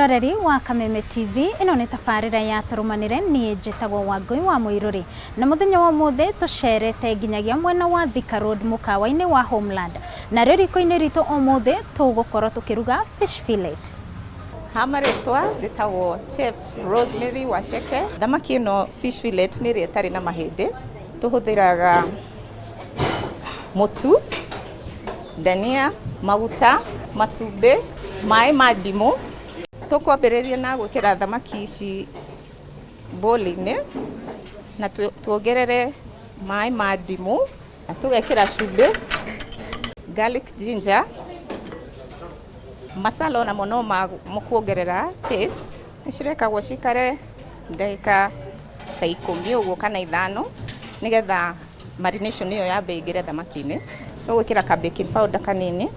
Mwiroreri wa Kameme TV, ĩno nĩ tabarĩra ya Tũrũmanĩre, niĩ njĩtagwo Wangũi wa Mũirũrĩ. Na mũthenya wa ũmũthĩ tũcerete nginyagia mwena wa Thika Road mũkawa-inĩ wa Homeland. Narĩo riko-inĩ ritũ ũmũthĩ tũgũkorwo tũkĩruga fish fillet. Ha marĩtwa njĩtagwo Chef Rosemary Waceke. Thamaki ĩno fish fillet nĩ ĩrĩa ĩtarĩ na mahĩndĩ. Tũhũthĩraga mũtu, ndania, maguta, matumbĩ, maĩ ma ndimũ. Tũkwambĩrĩria na gwĩkĩra thamaki ici bowl-inĩ na tuongerere maĩ ma ndimũ na tũgekĩra cumbĩ, garlic ginger, masala onamo no ma kuongerera taste. Nĩ cirekagwo cikare ndagĩka ta 10 ũguo kana 5 nĩgetha marination ĩyo yambe ĩingĩre thamaki-inĩ. Tũgwĩkĩra ka baking powder kanini,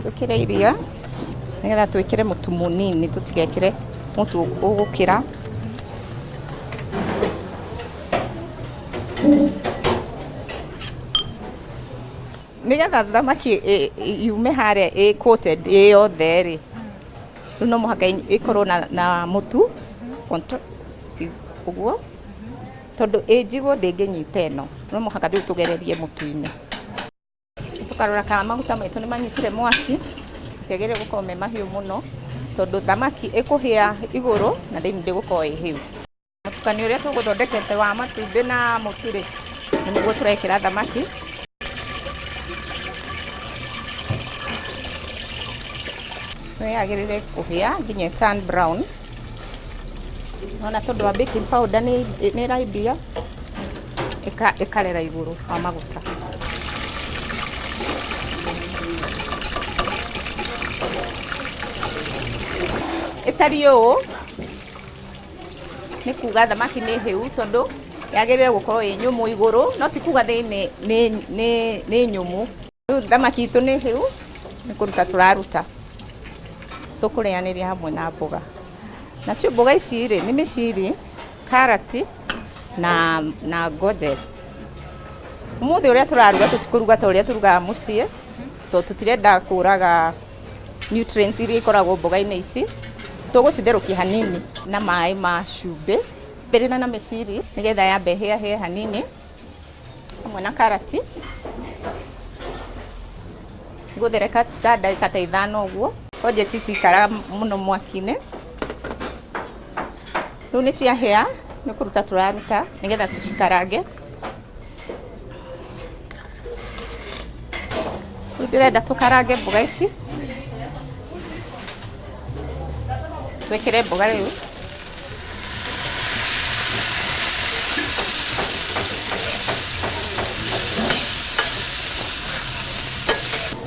twĩkĩre iria nĩgetha twĩkĩre mũtu mũnini, tũtigekĩre mũtu ũgũkĩra. Nĩgetha thamaki yume harĩa ĩ coated ĩ yothe rĩ, rĩu no mũhaka ĩkorwo na mũtu ũguo, tondũ ĩ njigũ ndĩngĩnyita ĩno, no mũhaka rĩu tũgererie mũtu-inĩ. Tũkarora kana maguta maitũ nĩ manyitire mwaki, matiagĩrĩire gũkorwo me mahiũ mũno, tondũ thamaki ĩkũhĩa igũrũ na thĩinĩ ndĩgũkorwo ĩ hĩu. Mũtukanio ũrĩa tũgũthondekete wa matumbĩ na mũtu rĩ, nĩguo tũrekĩra thamaki. Nĩ yagĩrĩire kũhĩa nginya ĩ turn brown. Ona tondũ wa baking powder nĩ ĩraimbia, ĩkarera igũrũ wa maguta. Ĩtariĩ ũũ nĩ kuga thamaki nĩ hĩu tondũ yagĩrĩire gũkorwo ĩ nyũmũ igũrũ no ti kuga thĩinĩ nĩ nyũmũ. Rĩu thamaki itũ nĩ hĩu, nĩ kũruta tũraruta. Tũkũrĩanĩria hamwe na mboga. Nacio mboga ici rĩ, nĩ mĩciri, karati na courgette. Ũmũthĩ ũrĩa tũraruga tũtikũruga ta ũrĩa tũrugaga mũciĩ, tondũ tũtirenda kũraga nutrients iria ikoragwo mboga-inĩ ici. Tũgũcitherũkia hanini na maĩ ma cumbĩ, mbĩrĩra na mĩciri nĩgetha yambe ĩhĩahĩe hanini hamwe na karati. Gũthereka ta ndagĩka ta 5 ũguo. Courgette itikaraga mũno mwaki-inĩ. Rĩu nĩ ciahĩa, nĩ kũruta tũraruta nĩgetha tũcikarange. Rĩu ndĩrenda tũkarange mboga ici. Twĩkĩre mboga rĩu.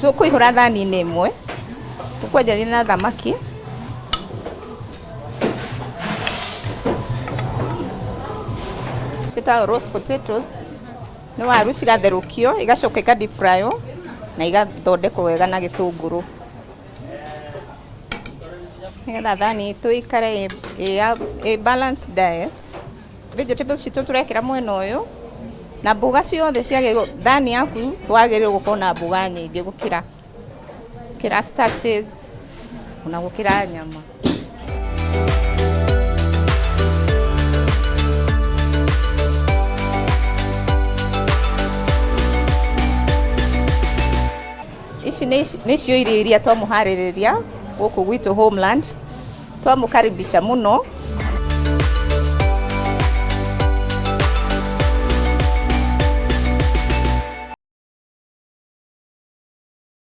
Tũkũihũra thani-inĩ ĩmwe, tũkwanjĩrĩria na thamaki. Ciĩtagwo roast potatoes, nĩ waru cigatherũkio, igacoka ika deep fry wo na igathondekwo wega na gĩtũngũrũ. Nĩgetha thani itũ ĩikare ĩ balanced diet, vegetables citũ tũrekĩra mwena ũyũ, na mboga ciothe ciagĩrĩirwo, thani yaku wagĩrĩirwo gũkorwo na mboga nyingĩ gũkĩra starches ona gũkĩra nyama. Ici nĩcio irio iria twamũharĩrĩria gũkũ gwitũ Homeland, twamũkaribisha mũno.